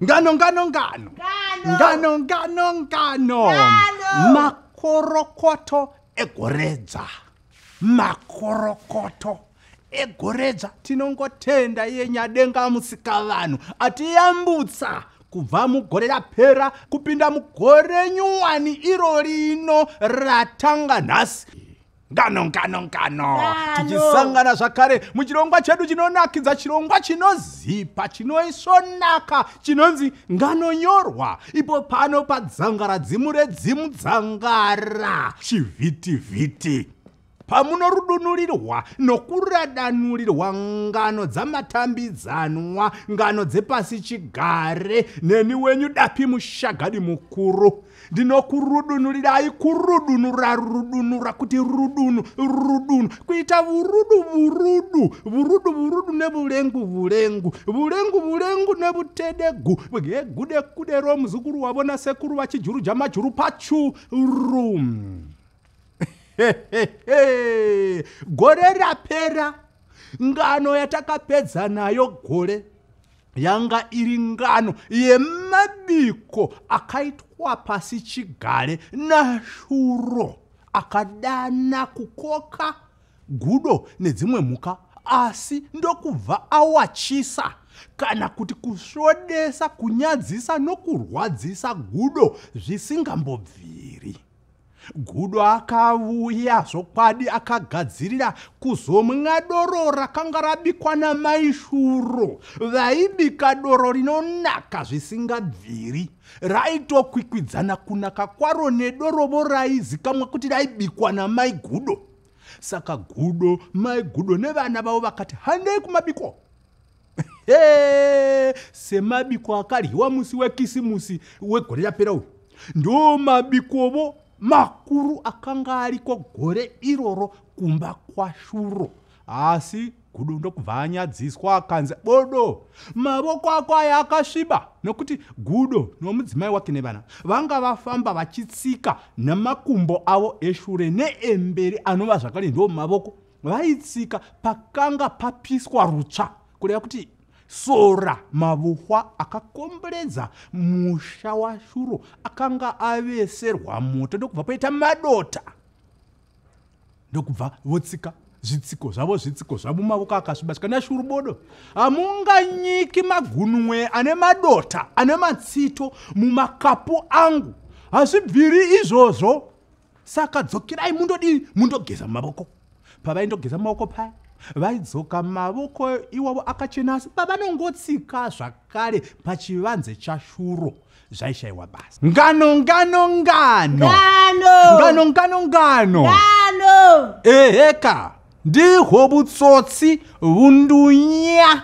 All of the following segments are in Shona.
Ngano, ngano, ngano. Ngano. Ngano, ngano, ngano. Ngano. Makorokoto egoredzva. Makorokoto egoredzva. Tinongotenda iye Nyadenga Musikavanhu atiyambutsa kubva mugore rapera kupinda mugore nyuwani iro rino ratanga nhasi. Ngano, ngano, ngano. Ngano. Tichisangana zvakare muchirongwa chedu chinonakidza, chirongwa chinozipa, chinoisvonaka, chinonzi Nganonyorwa, ipo pano padzangara dzimu redzimu dzangara chivhitivhiti, pamunorudunurirwa nokuradanhurirwa ngano dzamatambidzanwa, ngano dzepasi chigare. Neni wenyu Dapi Mushagadi mukuru, ndinokurudunurirai, kurudunura rudunura kuti rudunu rudunu, kuita vurudu vurudu vurudu vurudu, nevulengu vulengu vulengu vulengu, nevutedegu bwegude kudero. Muzukuru wavo nasekuru vachijuruja majuru pachuru. Gore rapera, ngano yatakapedza nayo gore yanga iri ngano yemabiko akaitwa pasi chigare naShuro, akadana kukoka gudo nedzimwe mhuka, asi ndokubva awachisa, kana kuti kusvodesa, kunyadzisa nokurwadzisa gudo zvisingambobviri. Gudo akauya zvokwadi akagadzirira kuzomwa doro rakanga rabikwa namaishuro, vaibika doro rinonaka zvisingabviri, raitokwikwidzana kunaka kwaro nedorovo raizikamwa kuti raibikwa namai Gudo. Saka gudo, mai Gudo nevana vavo vakati handei kumabiko. He, semabiko akaryiwa musi wekisimusi wegore rapera uyu, ndo mabikovo makuru akanga ariko gore iroro kumba kwaShuro. Asi gudo ndokubva anyadziswa, akanzi, "Bodo, mavoko ako aya akasviba," nokuti gudo nomudzimai wake nevana vanga vafamba vachitsika namakumbo avo eshure neemberi, anova zvakare ndo mavoko, vaitsika pakanga papiswa rutsva, kureva kuti sora, mavuhwa akakomberedza musha waShuro akanga aveserwa moto, ndokubva paita madota, ndokubva votsika zvitsiko zvavo, zvitsiko zvavo, mavoko akasviba. Kana bodo, hamunganyiki magunwe ane madota, ane matsito mumakapu angu, hazvibviri izvozvo. Saka dzokerai mundodii, mundogeza mavoko. Pavaindogeza mavoko paya, vaidzoka mavoko iwavo akachena, asi pavanongotsika zvakare pachivanze chaShuro, zvaishayiwa basa. Ngano, ngano, ngano. Ngano. Ngano, ngano, ngano. Ngano. Eheka, ndihwo vutsotsi, vundunya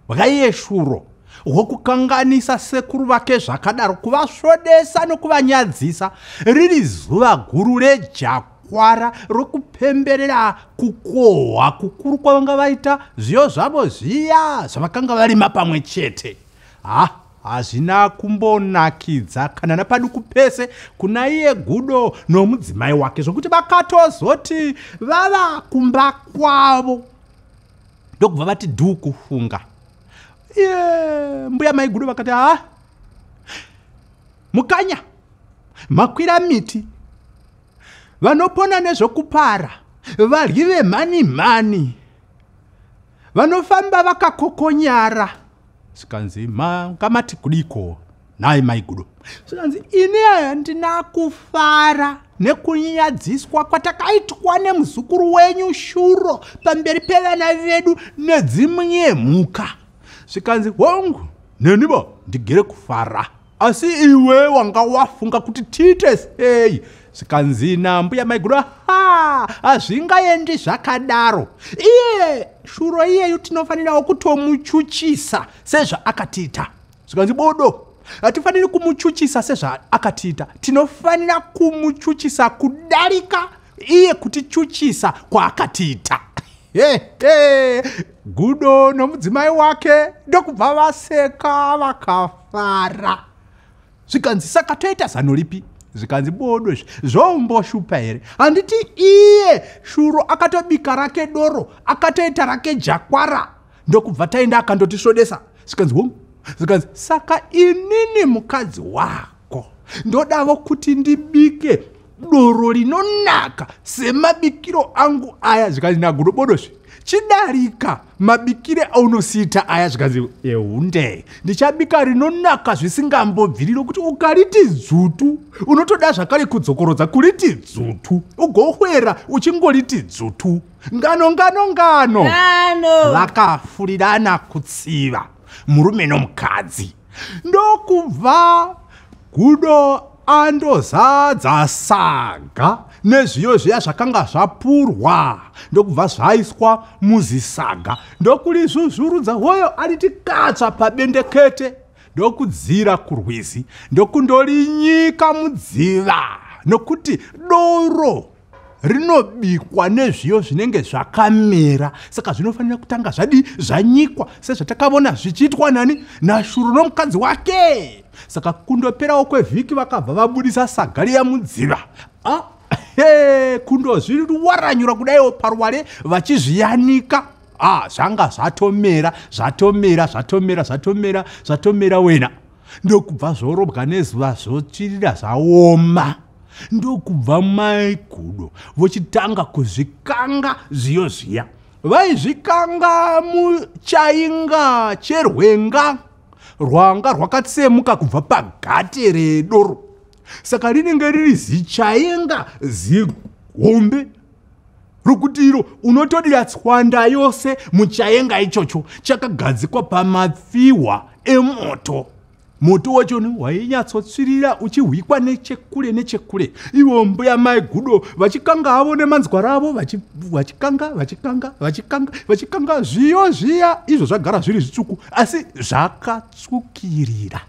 hwaiye Shuro hwokukanganisa sekuru vake zvakadaro, kuvasvodesa nokuvanyadzisa, riri zuva guru rejakwara rokupemberera kukohwa kukuru kwavanga vaita zviyo zvavo zviya zvavakanga varima pamwe chete. Ha, hazvina kumbonakidza kana napaduku pese kuna iye gudo nomudzimai wake, zvokuti vakatozoti vava kumba kwavo, ndokubva vati dhuu kufunga. Iye mbuya mai Gudo vakati, "Ha, mukanya makwira miti, vanopona nezvokupara, vadyi vemhani mhani, vanofamba vakakokonyara." Zvikanzi, "Mangamati kudiko nhai mai Gudo?" Zvikanzi, "Ini handina kufara nekunyadziswa kwatakaitwa nemuzukuru wenyu Shuro pamberi pevana vedu nedzimwe mhuka." Zvikanzi, "Hongu, nenivo ndigere kufara, asi iwe wanga wafunga kuti tiite sei?" Zvikanzi nambuya maigudo, "Ha, hazvingaendi zvakadaro. Iye Shuro iyeyu tinofanirawo kutomuchuchisa sezvaakatiita." Zvikanzi, "Bodo, hatifaniri kumuchuchisa sezvaakatiita, tinofanira kumuchuchisa kudarika iye kutichuchisa kwaakatiita." Hehe, gudo nomudzimai wake ndokubva vaseka vakafara. Zvikanzi, "Saka toita zano ripi?" Zvikanzi, "Bodo, izvi zvomboshupa here? Handiti iye Shuro akatobika rake doro, akatoita rake jakwara, ndokubva taenda akandotisvodesa?" Zvikanzi, "Hongu." Zvikanzi saka inini mukadzi wako ndodavo kuti ndibike doro rinonaka semabikiro angu aya. Zvikanzi naGudo bodozve, chidarika mabikire aunosiita aya. Zvikanzi ehunde, ndichabika rinonaka zvisingambobviri, nokuti ukariti dzutu unotoda zvakare kudzokorodza kuriti dzutu, ugohwera uchingoriti dzutu. Ngano ngano ngano. Ngano. Vakafurirana kutsiva murume nomukadzi, ndokubva Gudo andozadza saga nezviyo zviya zvakanga zvapurwa, ndokubva zvaiswa muzisaga, ndokurizvuzvurudza hoyo ariti katsva pabendekete, ndokudzira kurwizi, ndokundorinyika mudziva, nokuti doro rinobikwa nezviyo zvinenge zvakamera, saka zvinofanira kutanga zvadi zvanyikwa, sezvatakavona zvichiitwa nani naShuro nomukadzi wake. Saka kundoperawo kwevhiki vakabva vabudisa saga riya mudziva, kundozviwaranyura kudaiwo paruware vachizviyanika. Zvanga zvatomera zvatomera zvatomera zvatomera zvatomera wena, ndokubva zvorobwa nezuva, zvotsvirira, zvaoma, ndokubva mai Gudo vochitanga kuzvikanga zviyo zviya. Vaizvikanga muchainga cherwenga rwanga rwakatsemuka kubva pagate redoro, saka rinenge riri zichainga zihombe rokuti iro unotodira tswanda yose muchaenga ichocho, chakagadzikwa pamapfihwa emoto. Moto wacho wainyatsotsvirira uchihwikwa nechekure nechekure, ivo mbuya mai Gudo vachikanga havo nemanzwa ravo, vachikanga vachikanga vachikanga vachikanga zviyo zviya. Izvo zvagara zviri zvitsvuku, asi zvakatsvukirira,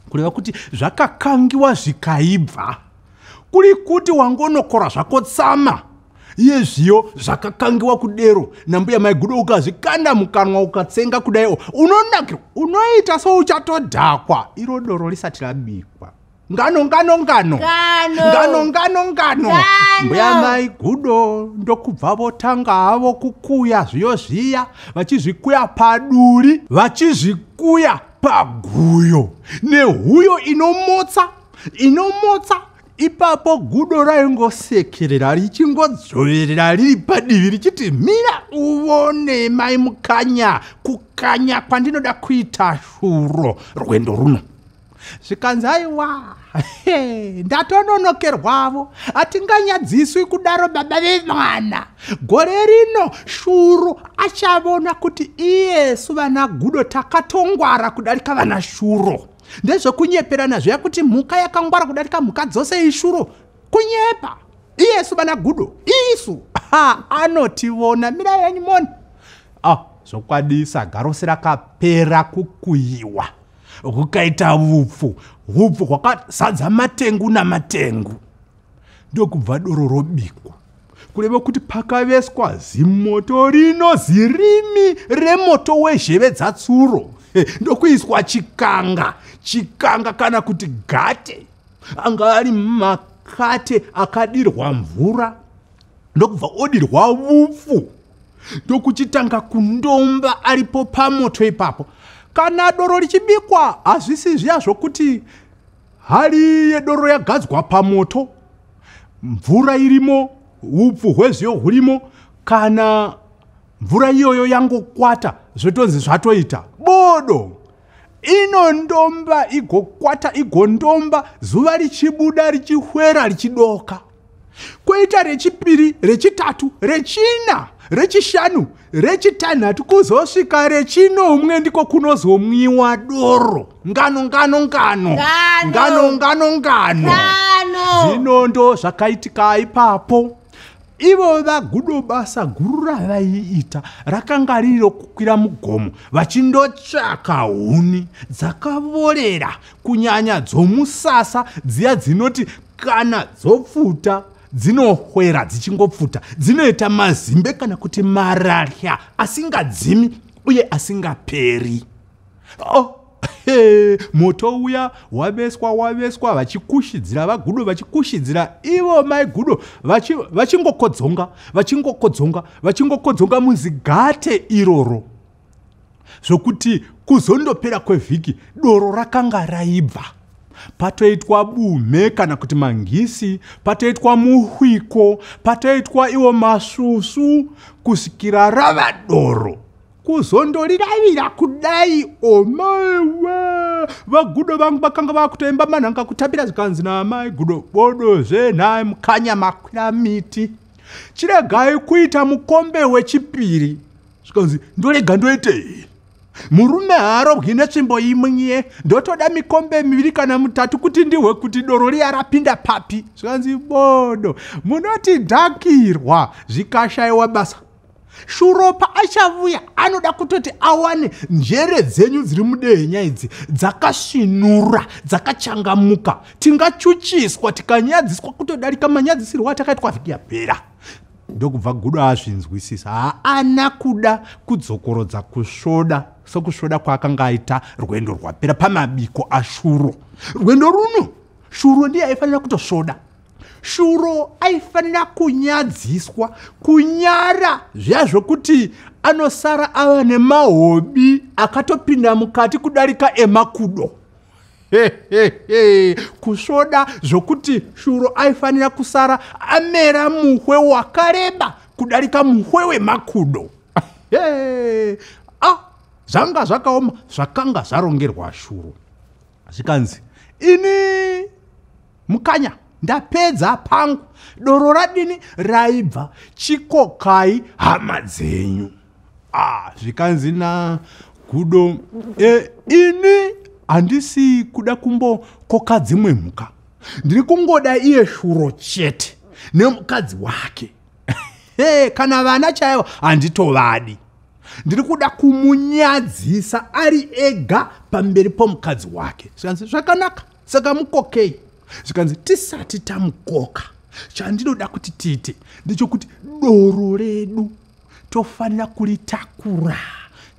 kureva kuti zvakakangiwa zvikaibva. Kuri kuti wangonokora zvako tsama yezviyo zvakakangiwa kudero nambuya mai Gudo, ukazvikanda mukanwa ukatsenga kudaiwo, unonakirwa, unoita souchatodhakwa iro doro risati rabikwa. Ngano ngano ngano. Ngano. Ngano ngano ngano. Ngano. Mbuya mai Gudo ndokubva votanga havo kukuya zviyo zviya, vachizvikuya paduri, vachizvikuya paguyo nehuyo inomotsa inomotsa. Ipapo gudo raingosekerera richingodzoverera riri padivi richiti, mira uvone mai Mukanya, kukanya kwandinoda kuita shuro rwendo runo. Zvikanzi aiwa, ndatononokerwavo, hatinganyadziswi kudaro baba vemwana. Gore rino Shuro achavona kuti iyesu vana Gudo takatongwara kudarika vana Shuro. Ndezvekunyeperana zviya kuti mhuka yakangwara kudarika mhuka dzose ishuro, kunyepa. Iyesu vana Gudo isu anotivona, mirai yenyu moni. Zvokwadi saga rose rakapera kukuyiwa, hukaita vupfu, hupfu hwakazadza matengu namatengu, ndokubva doro robikwa. Kureva kuti pakaveswa zimoto rino zirimi remoto wezheve dzatsuro, ndokuiswa chikanga, chikanga kana kuti gate, anga ari makate akadirwa mvura, ndokubva odirwa vupfu, ndokuchitanga kundomba aripo pamoto ipapo. Kana doro richibikwa, hazvisi zviya zvokuti hari yedoro yagadzwa pamoto, mvura irimo, upfu hwezviyo hurimo, kana mvura iyoyo yangokwata zvotonzi zvatoita bodo. Inondomba igokwata igondomba, zuva richibuda, richihwera, richidoka, kwoita rechipiri, rechitatu, rechina, rechishanu, rechitanhatu, kuzosvika rechinomwe, ndiko kunozomwiwa doro. Ngano ngano ngano. Ngano. Ngano ngano ngano. Ngano. Zvino ndo zvakaitika ipapo. Ivo vaGudo basa guru ravaiita rakanga riri rokukwira mugomo vachindotsvaka huni dzakavorera, kunyanya dzomusasa dziya dzinoti kana dzopfuta dzinohwera dzichingopfuta, dzinoita mazimbe kana kuti mararya asingadzimi uye asingaperi. Oh, moto uya waveswa waveswa, vachikushidzira vaGudo, vachikushidzira ivo mai Gudo vachingokodzonga vachingokodzonga vachingokodzonga muzigate iroro. Zvokuti kuzondopera kwevhiki doro rakanga raibva. Patoitwa bumhe kana kuti mangisi, patoitwa muhwiko, patoitwa iwo masvusvu kusvikira rava doro. Kuzondoriravira kudai omaiwe, vaGudo vangu vakanga vakutoimba manhanga kutapira, zvikanzi naamai Gudo, bodo zvenhai mukanya makwira miti, chiregai kuita mukombe wechipiri. Zvikanzi ndorega ndoitei? Murume haarobwi netsvimbo imwe, ndotoda mikombe miviri kana mutatu kuti ndihwe kuti doro riya rapinda papi. Zvikanzi bodo, munoti dhakirwa zvikashayiwa basa. Shuropa achavuya anoda kutoti awane njere dzenyu dziri mudehenya idzi dzakasvinura, dzakachangamuka. Tingachuchiswa tikanyadziswa kutodarika manyadzisirwo atakaitwa vhiki yapera. Ndokubva Gudo azvinzwisisa, haana kuda kudzokorodza kusvoda sokusvoda kwaakanga aita rwendo rwapera pamabiko aShuro. Rwendo runo Shuro ndiye aifanira kutosvoda. Shuro aifanira kunyadziswa, kunyara zviya zvokuti anosara ava nemahobi akatopinda mukati kudarika emakudo. Kusvoda zvokuti Shuro aifanira kusara amera muhwe wakareba kudarika muhwe wemakudo. Zvanga zvakaoma, zvakanga zvarongerwa Shuro. Zvikanzi ini mukanya ndapedza pangu, doro radini raibva, chikokai hama dzenyu. Zvikanzi naGudo, ini handisi kuda kumbokoka dzimwe mhuka, ndiri kungoda iye Shuro chete nemukadzi wake. Kana vana chaivo handitovadi, ndiri kuda kumunyadzisa ari ega pamberi pomukadzi wake. Zvikanzi zvakanaka, saka mukokei. Zvikanzi tisati tamukoka, chandinoda kuti tiite ndechekuti doro redu tofanira kuritakura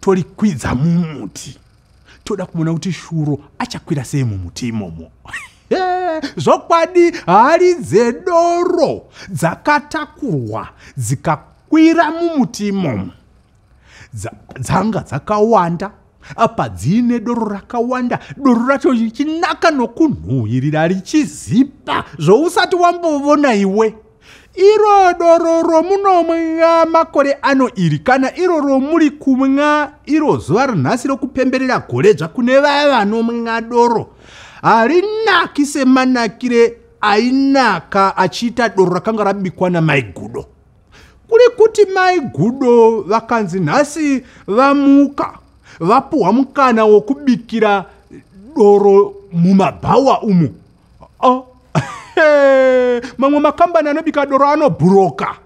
torikwidza mumuti. Toda kuona kuti Shuro achakwira sei mumuti imomo. Zvokwadi hari dzedoro dzakatakurwa dzikakwira mumuti imomo dzanga dzakawanda, apa dziine doro rakawanda, doro racho richinaka nokunhuhwirira richizipa zvousati wambovona iwe. Iro doro romunomwa makore ano iri, kana iro romuri kumwa iro zuva rinhasi rokupemberera goredzva kune vaya vanomwa doro, harinaki semanakire ainaka achiita doro rakanga rabikwa namai Gudo. Kuri kuti mai Gudo vakanzi nhasi vamuka vapuhwa mukana wokubikira doro mumabhawa umu. Mamwe makambani anobika doro anobhuroka,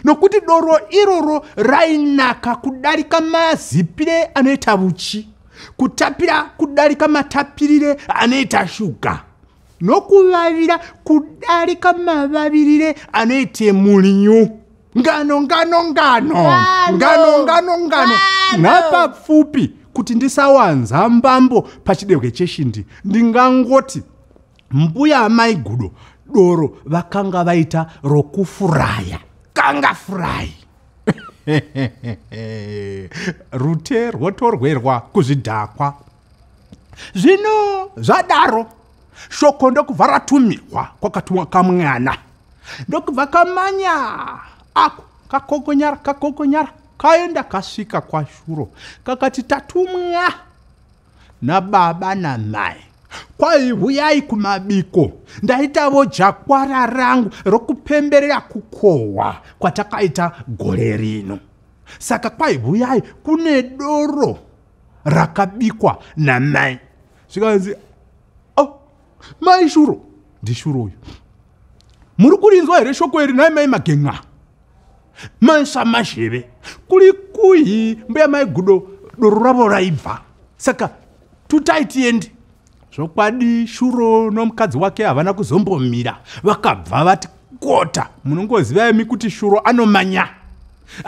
nokuti doro iroro rainaka kudarika mazipire anoita uchi, kutapira kudarika matapirire anoita shuga, nokuvavira kudarika mavavirire anoite munyu. Ngano ngano ngano ngano ngano ngano. Napapfupi kuti ndisawanza mbambo pachidehwe cheshindi, ndingangoti mbuya amai Gudo doro vakanga vaita rokufuraya, kanga furai. Rute rwotorwerwa kuzvidhakwa. Zvino zvadaro shoko ndokubva ratumirwa kwakatumwa kamwana, ndokubva kamanya ako kakokonyara kakokonyara kaenda kasvika kwaShuro, kakati tatumwa nababa namai, kwai huyai kumabiko, ndaitavo jakwara rangu rokupemberera kukohwa kwatakaita gore rino, saka kwai huyai kune doro rakabikwa namai. Zvikanzi oh, mai Shuro, ndiShuro uyu, muri kurinzwa here shoko iri nhai mai Magen'a, mai Samazheve? Kuri kuhi mbuya mai Gudo doro ravo raibva, saka tutai tiende. Zvokwadi Shuro nomukadzi wake havana kuzombomira, vakabva vati kota. Munongoziva imi kuti Shuro anomanya,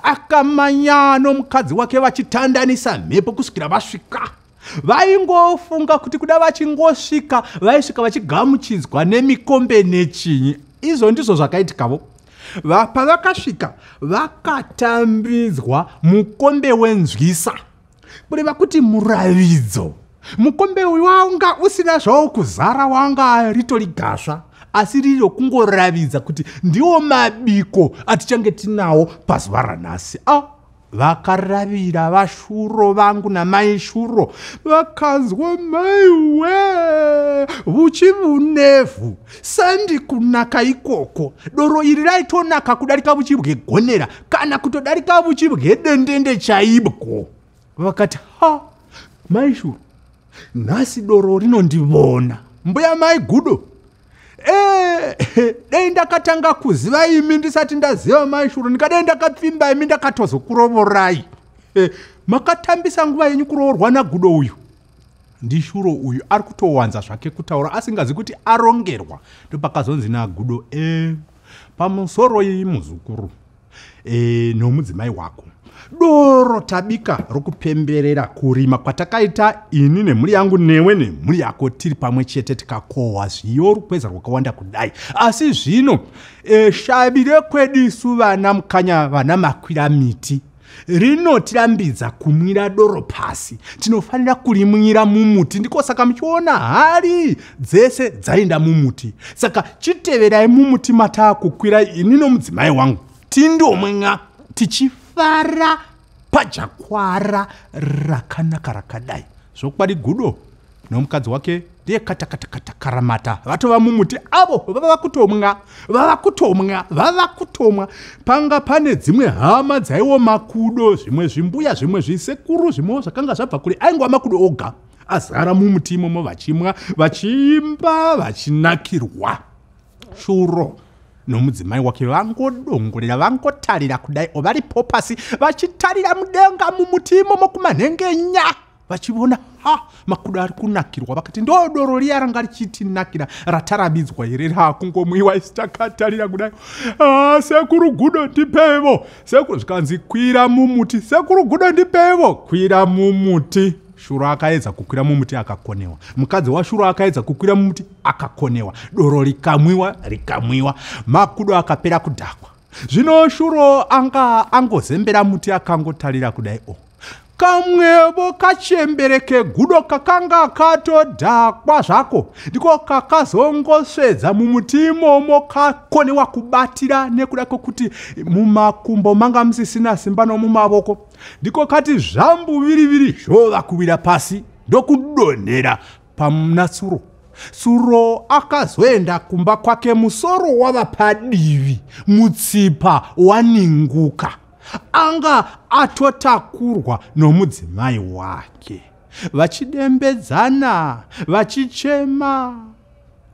akamanya nomukadzi wake vachitandanisa mhepo kusvikira vasvika. Vaingofunga kuti kuda vachingosvika vaisvika vachigamuchidzwa nemikombe nechinyi. Izvo ndizvo zvakaitikavo. Pavakasvika vakatambidzwa mukombe wenzwisa. Kureva kuti muravidzo. Mukombe uyu wanga usina zvawo kuzara, wanga ritori gasva, asi riri rokungoravidza kuti ndiwo mabiko atichange tinawo pazuva ranhasi. A vakaravira vashuro vangu namai Shuro vakanzwa, maiwe, vuchi vunevhu, sandi kunaka ikoko. Doro iri raitonaka kudarika vuchi bwegonera kana kutodarika vuchi bwedendende chaibwo. Vakati, ha, mai Shuro, nhasi doro rinondivona. Mbuya mai Gudo, dei ndakatanga kuziva imi ndisati ndaziva mai Shuro, ndikadei ndakapfimba imi ndakatozokurovorai. Makatambisa nguva yenyu kuroorwa naGudo uyu. Ndishuro uyu ari kutowanza zvake kutaura asingazi kuti arongerwa. Ndopakazonzi naGudo, pamusoro iyi muzukuru nomudzimai wako, doro tabika rokupemberera kurima kwatakaita ini nemhuri yangu newe nemhuri yako tiri pamwe chete, tikakohwa zviyo rukweza rwakawanda kudai. Asi zvino shavi rekwedu isu vana Mukanya, vana makwira miti, rinotirambidza kumwira doro pasi, tinofanira kurimwira mumuti. Ndiko saka muchiona hari dzese dzaenda mumuti. Saka chiteverai mumuti mataakukwira ini nomudzimai wangu, tindomwa tichifara pajakwara rakanaka rakadai. Zvokwadi Gudo nomukadzi wake ndiye katakatakaramata vatova mumuti avo, vava kutomwa, vava kutomwa, vava kutomwa. Panga pane dzimwe hama dzaiwo makudo, zvimwe zvimbuya, zvimwe zvisekuru, zvimwewo zvakanga zvabva kure, aingova makudo oga azara mumuti imomo, vachimwa, vachiimba, vachinakirwa. Shuro nomudzimai wake vangodongorera, vangotarira kudai, varipo pasi vachitarira mudenga mumuti imomo kumanhengenya, vachiona, ha, makudo ari kunakirwa. Vakati, ndo doro riya ranga richitinakira ratarabidzwa here raakungomwiwa isi takatarira kudai? Ah, sekuru Gudo, ndipevo. Sekuru, zvikanzi, kwira mumuti. Sekuru Gudo, ndipevo. Kwira mumuti. Shuro akaedza kukwira mumuti, akakonewa. Mukadzi waShuro akaedza kukwira mumuti, akakonewa. Doro rikamwiwa, rikamwiwa, makudo akapera kudhakwa. Zvino Shuro anga angozembera muti akangotarira kudai o. Kamwevo kachembere kegudo kakanga katodhakwa zvako ndiko kakazongosvedza mumuti imomo, kakonewa kubatira nekuda kwekuti mumakumbo manga musisina simba nomumavoko. Ndiko kati zvambu viriviri zvova kuwira pasi ndokudonhera pamuna Tsuro. Tsuro akazoenda kumba kwake musoro wava padivi, mutsipa waninguka, anga atotakurwa nomudzimai wake, vachidembedzana, vachichema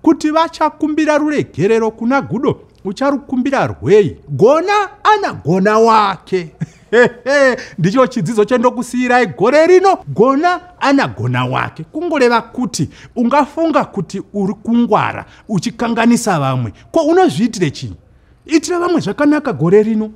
kuti vachakumbira ruregerero kuna Gudo. Ucharukumbira rwei? Gona ana gona wake. Ndicho chidzidzo chendokusiyirai gore rino: gona ana gona wake. Kungoreva kuti ungafunga kuti uri kungwara uchikanganisa vamwe, ko unozviitire chii? Itira vamwe zvakanaka. Gore rino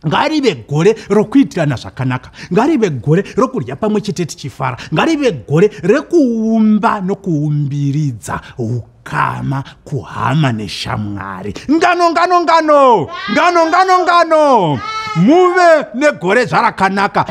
ngarive gore rokuitirana zvakanaka, ngarive gore rokudya pamwe chete tichifara, ngarive gore rekuumba nokuumbiridza ukama kuhama neshamwari. Ngano, ngano, ngano, ngano, ngano, ngano. Muve negore zvarakanaka.